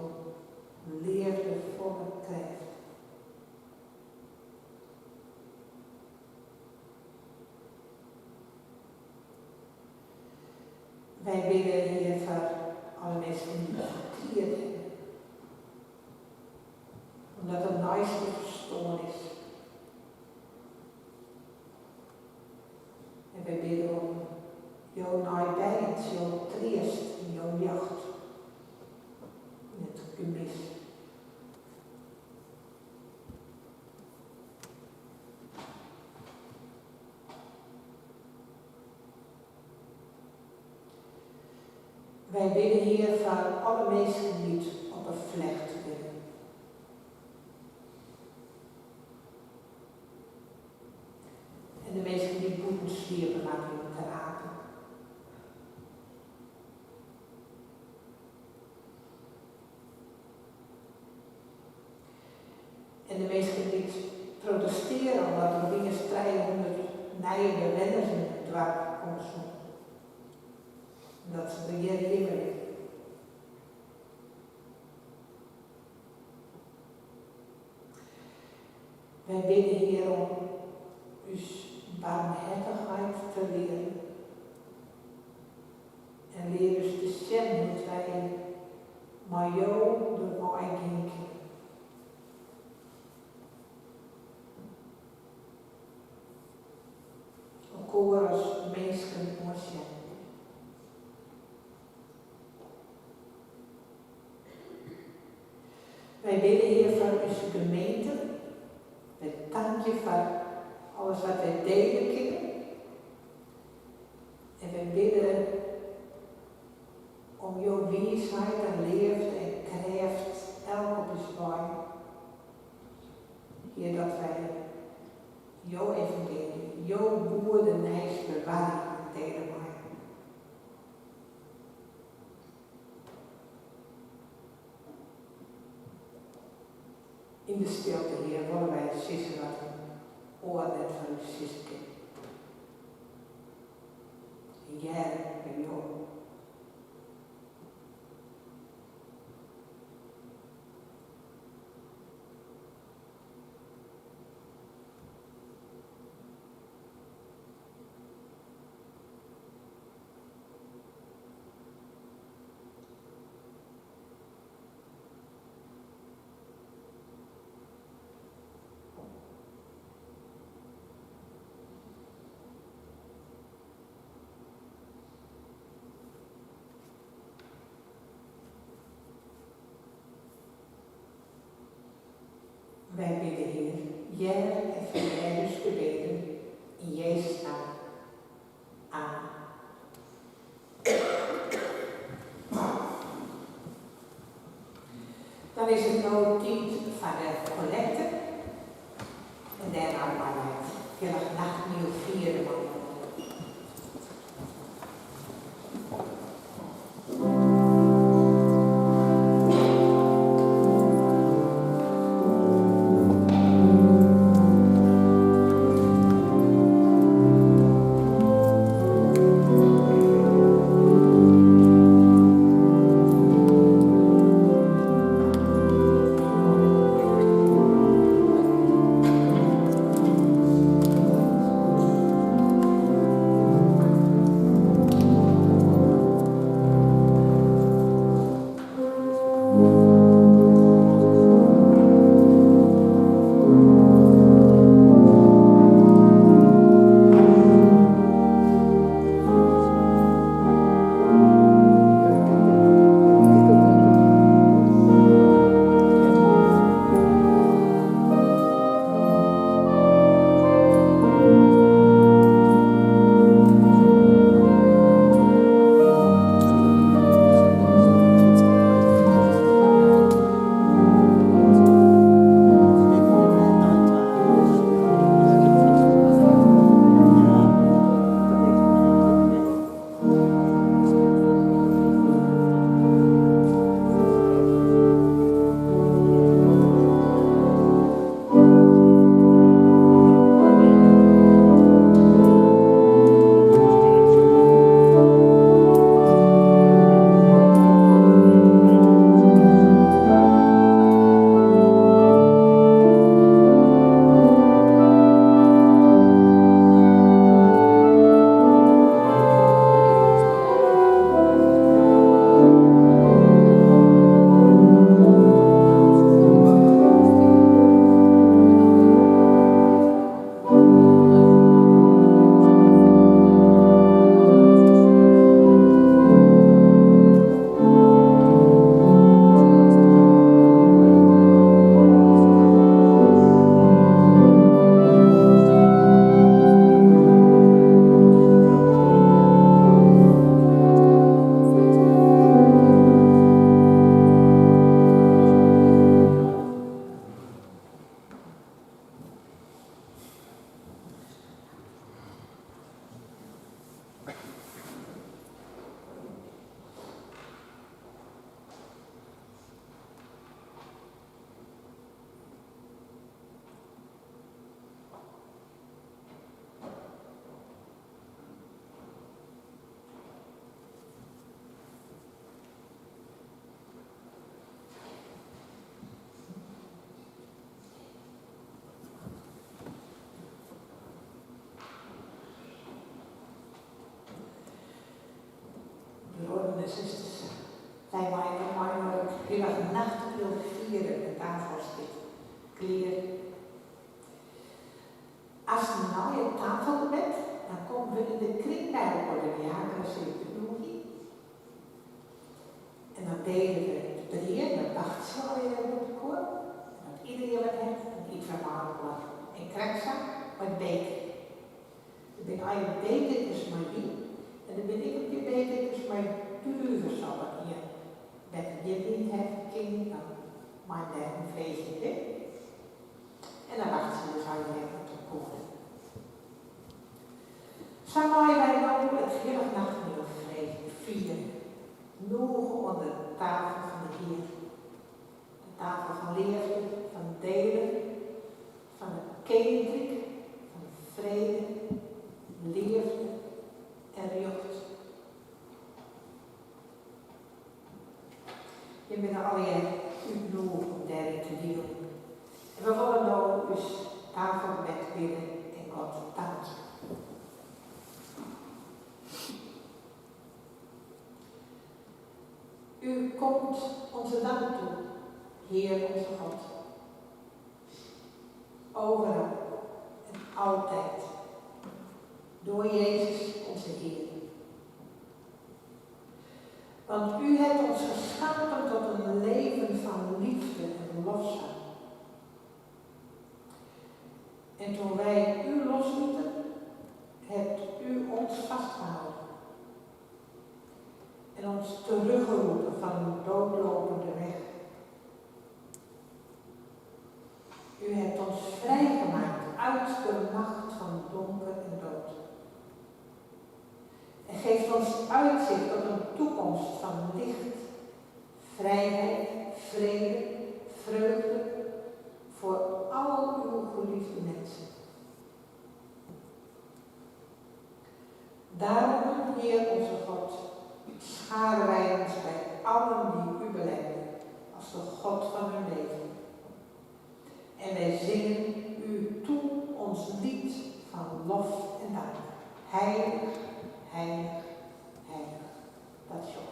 leafdefolle krêft. Wy bidde Hear foar alle minsken dy't fertriet hawwe, omdat in neiste ferstoarn is. En wy bidde om Jo neibyens, Jo treast en Jo ljocht yn it gemis. Wy bidde Hear foar alle minsken dy't op 'e flecht binne. En de minsken dy't bûten sliepe moatte yn Ter Apel. En de minsken dy't protestearje omdat der opiens 300 nije bewenners yn it doarp komme soene. En dat se der hjir hjir binne. Wy bidde Hear om ús barmhertichheid te learen. En lear ús te sjen hoe't wy mei Jo de wei gean kinne. Elkoar as minsken oansjen. Wy bidde Hear foar ús gemeente. Wy tankje foar alles wat wy dele kinne. En wy bidde om jo wiisheid en leafde en krêft elk op ús wei. Hear, dat wy jo evangeelje, jo goede nijs bewarje en dele meie. Yn de stilte, Hear, wolle wy sizze wat in oar net foar ús sizze kin. En hearre by Jo. Wy bidde Hear, hear en ferhear. Hear ús gebeden yn Jezus namme. Amen. Dan is it no tiid foar de kollekte en dêrnei meie wy it Hillich Nachtmiel fiere mei elkoar. Bruorren en susters, wy meie no mei-inoar it Hillich Nachtmiel fiere, de tafel stiet klear. Ast nei it tafelgebed, dan komme we yn de kring by elkoar, de diakenen sille útnûgje. En dan dele we it brea, dan wachtsje we allegear even op elkoar. En as iedereen wat hat, dan ite we mei elkoar. En krekt sa mei de beker. Der binne allegear bekerkes mei wyn en der binne ek in pear bekerkes mei druvesop. As ien better gjin wyn hat kin, dan mei him dêr om freegje. En dan wachtsje we dus allegear op elkoar. Sa meie wy no it Hillich Nachtmiel fiere, nûge oan de tafel fan de Hear. De tafel fan leafde, fan delen, fan it keninkryk, fan frede, leafde en rjocht. Jim binne allegear útnûge om dêryn te dielen. En we wolle no ús tafelgebed bidde en God tankje. U komt onze dank toe, Heer onze God. Overal en altijd. Door Jezus onze Heer. Want u hebt ons geschapen tot een leven van liefde en lofzang. En toen wij u loslieten, hebt u ons vastgehouden en ons teruggeroepen van een doodlopende weg. U hebt ons vrijgemaakt uit de macht van donker en dood. En geeft ons uitzicht op een toekomst van licht, vrijheid, vrede, vreugde voor al uw geliefde mensen. Daarom, Heer onze God, scharen wij ons bij allen die u belijden als de God van hun leven. En wij zingen u toe ons lied van lof en dank. Heilig, heilig, heilig. Dat is jouw.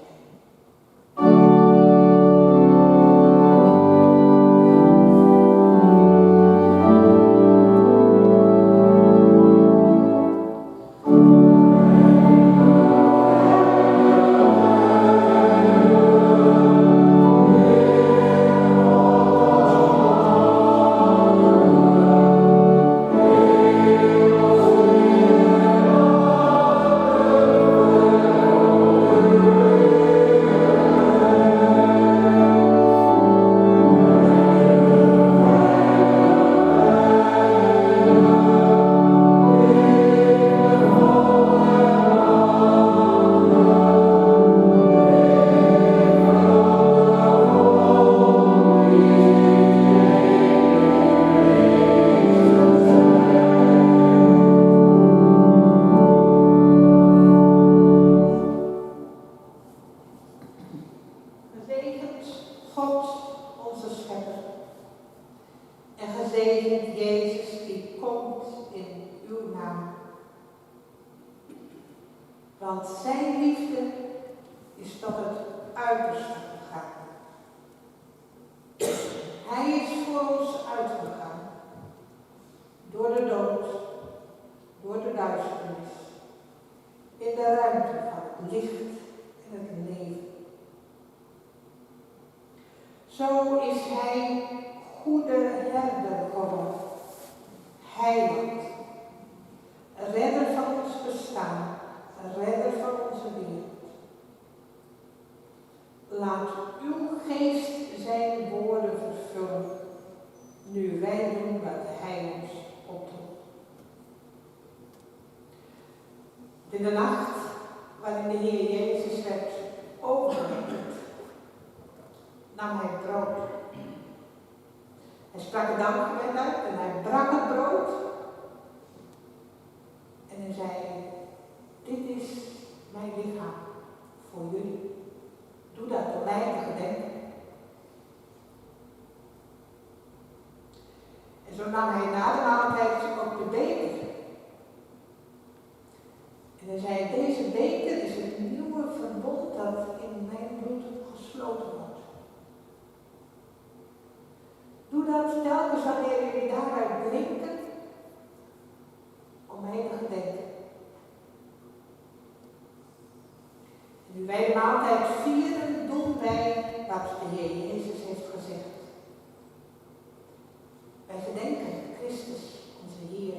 Gezegend God, onze Schepper. En gezegend Jezus die komt in uw naam. Want zijn liefde is tot het uiterste gegaan. Hij is voor ons uitgegaan. Door de dood, door de duisternis. In de ruimte van het licht en het leven. Zo is hij goede herder geworden, heiland, redder van ons bestaan, redder van onze wereld. Laat uw geest zijn woorden vervullen, nu wij doen wat hij ons opdroeg. In de nacht waarin de Heer Jezus werd overgeleverd, nam hij brood. Hij sprak het dankgebed uit en hij brak het brood. En hij zei, dit is mijn lichaam voor jullie. Doe dat om mij te gedenken. En zo nam hij na de maaltijd ook de beker. En hij zei, deze beker is het nieuwe verbond dat in mijn bloed gesloten wordt. Doe dat telkens wanneer jullie daaruit drinken, om mij te gedenken. En nu wij de maaltijd vieren, doen wij wat de Heer Jezus heeft gezegd. Wij gedenken Christus, onze Heer.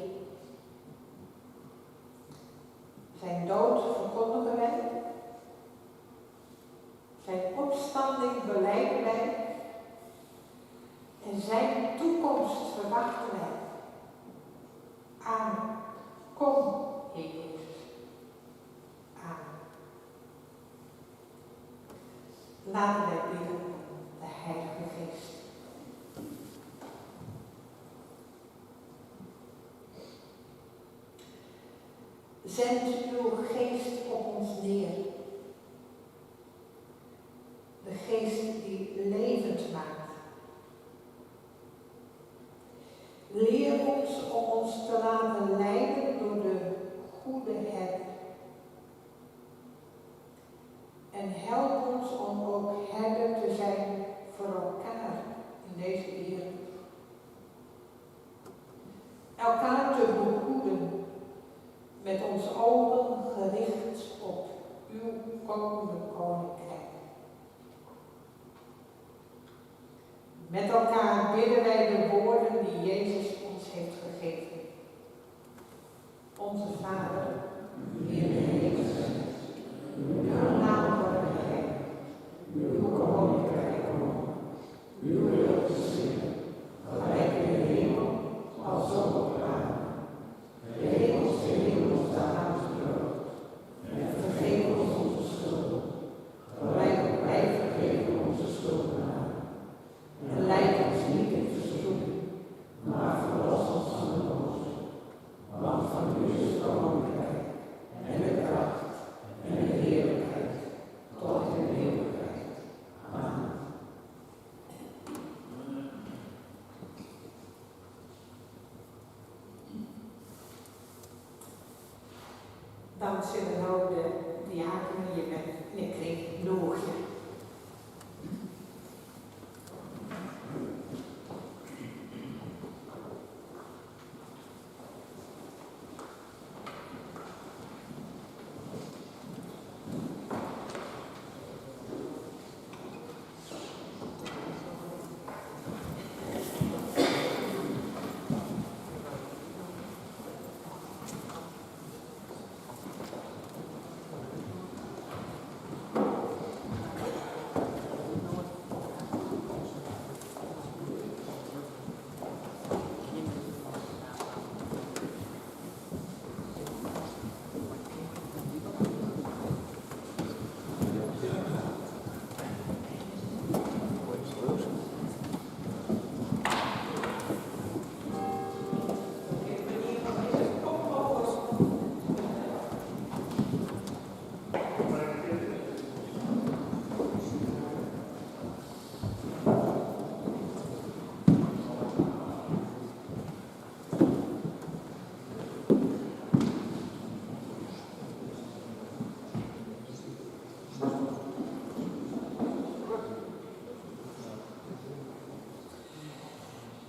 Zijn dood verkondigen wij. Zijn opstanding belijden wij. En zijn toekomst verwachten wij. Amen. Kom, Heer Jezus. Amen. Laten wij bidden om de Heilige Geest. Zend uw geest op ons neer. De geest die levend maakt. Leer ons om ons te laten leiden door de goede herder. En help ons om ook herder te zijn voor elkaar in deze wereld. Elkaar te behoeden met onze ogen gericht op uw komende koninkrijk. Met elkaar bidden wij de woorden die Jezus ons heeft gegeven. Dan sille no de diakenen jimme yn 'e kring nûgje.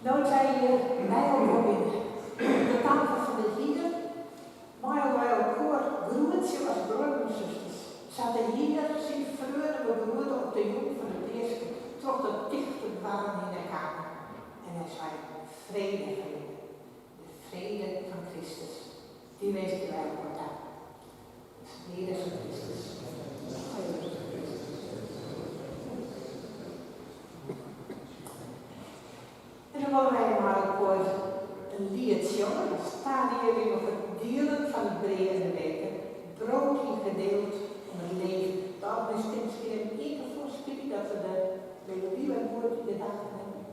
No't wy hjir mei elkoar binne, oan de tafel fan de Hear, meie wy elkoar groetsje as bruorren en susters, sa't de Hear syn freonen begroete op de jûn fan de Peaske troch de tichte doarren hinne kaam en hy sei, Frede, frede, de frede fan Kristus, dy winskje wy elkoar ta. De frede fan Kristus. En dan wolle wy mei elkoar in liet sjonge as tarieding op it dielen fan it brea en de beker, Brood hier gedeeld om het leven. De organist kin miskien even ien kear foarspylje dat we de melody wer goed yn gedachten hawwe.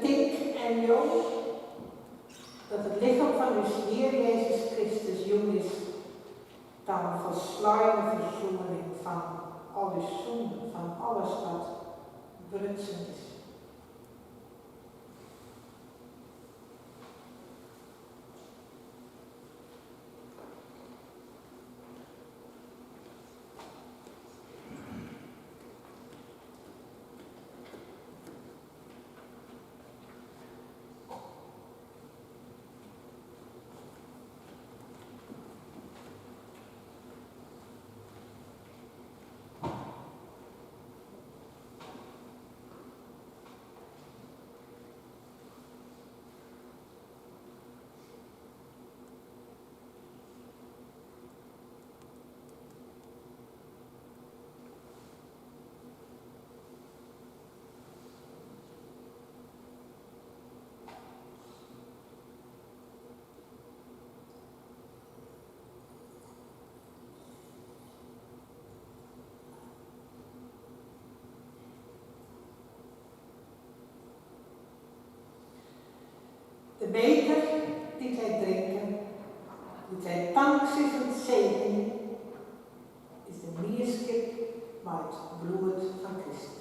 Betink en leau dat it lichem fan ús Hear Jezus Kristus jûn is ta in folsleine fersoening fan al ús sûnden, fan alles wat brutsen is. De beker dy't hy drinke, dy't hy tanksizzend segenje, is de mienskip mei it bloed fan Kristus.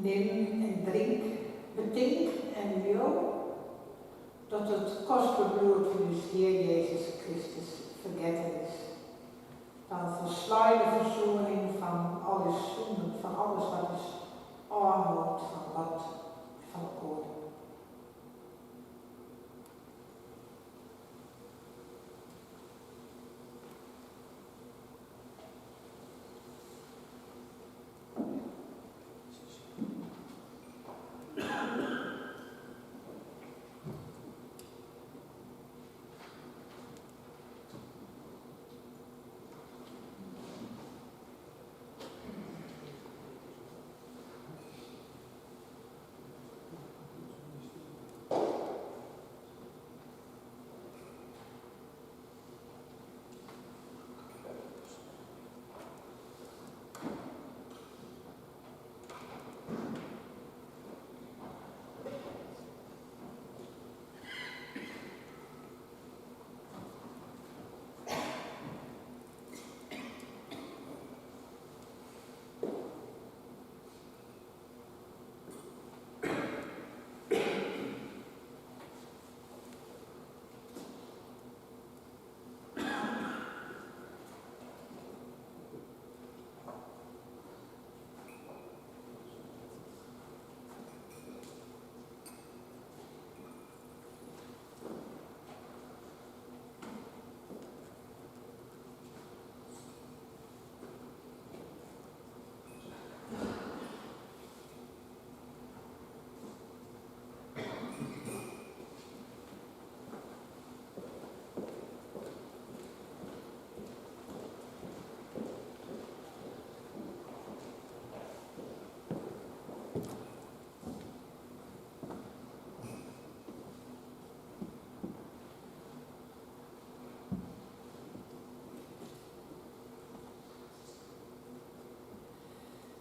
Nim en drink, betink en leau dat it kostber bloed fan ús Hear Jezus Kristus fergetten is, ta in folsleine fersoening fan al ús sûnden, fan alles wat ús ôfhâldt fan God en fan elkoar.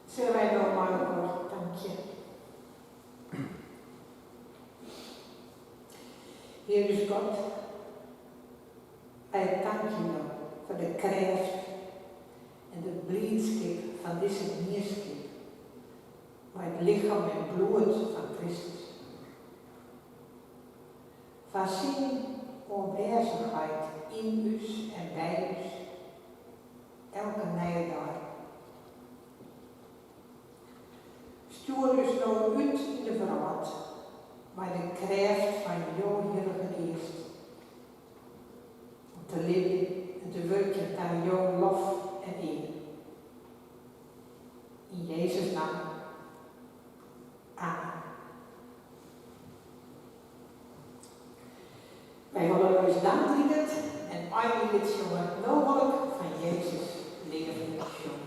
Sille wy no mei elkoar tankje? Hear ús God, wy tankje Jo foar de krêft en de bliidskip fan dizze mienskip mei it lichem en bloed fan Kristus. Foar syn oanwêzichheid yn ús en by ús elke nije dei. Stjoer ús no út yn de wrâld mei de krêft fan jo Hillige Geast, om te libjen en te wurkjen ta jo lof en ear. Yn Jezus' namme. Amen. Wy wolle ús dankliet en einliet sjonge, No wol ik fan Jezus leafde sjonge.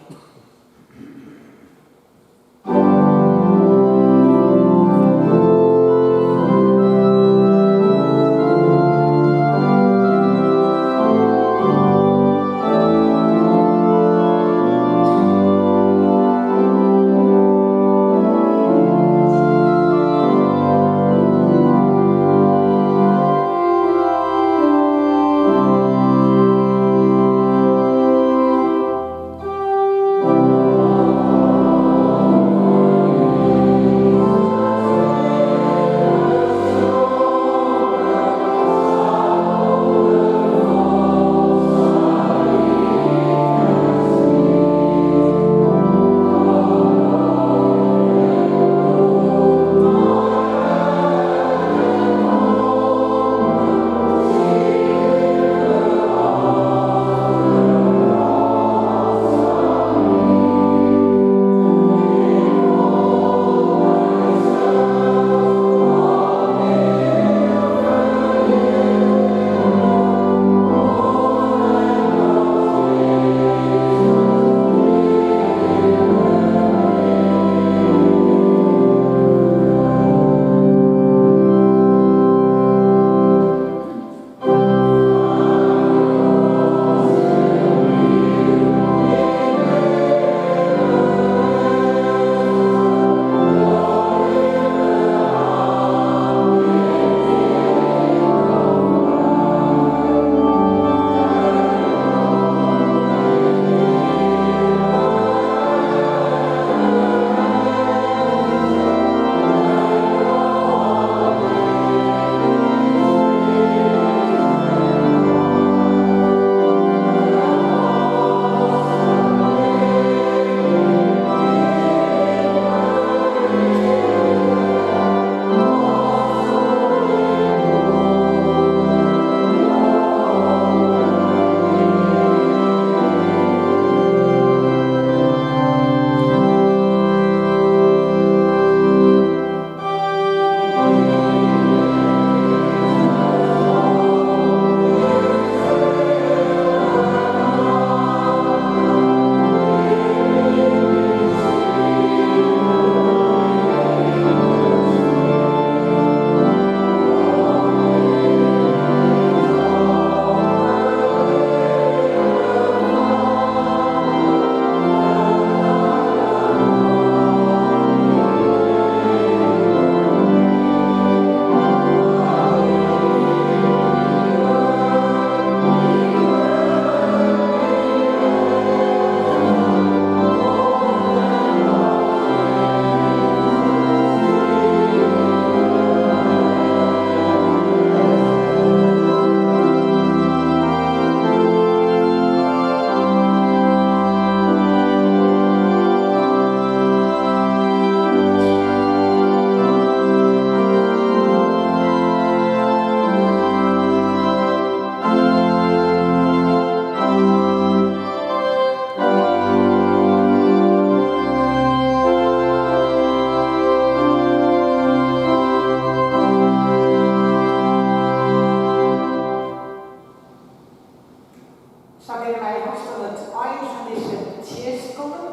Sa binne wy hast oan it ein fan dizze tsjinst kommen,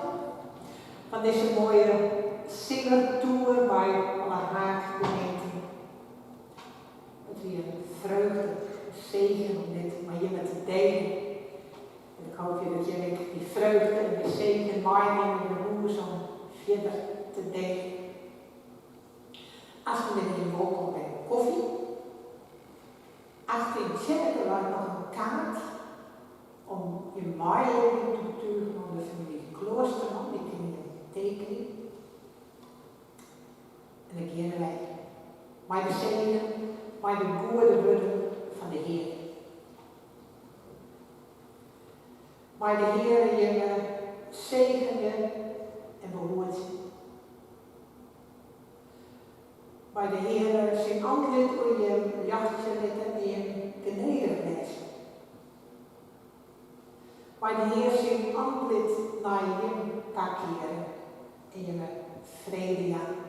fan dizze moaie simmertoer mei alle haadgemeenten. It wie in freugde, in segen om dit mei jimme te delen. En ik hoopje dat jimme ek dy freugde en dy segen meinimme nei hûs om fierder te dielen. Aansten binne jim wolkom by de kofje. Achter yn tsjerke leit noch in kaart om jim meilibbing te betugen oan de famylje Kloosterman, dy kinne jim tekenje. En dan geane wy mei de segen, mei de goede wurden fan de Hear. Mei de Heare jimme segenje en behoedzje. Mei de Heare syn antlit oer jim ljochtsje litte en jim genedich wêze. Mei de Hear syn antlit nei jim takeare en jimme frede jaan.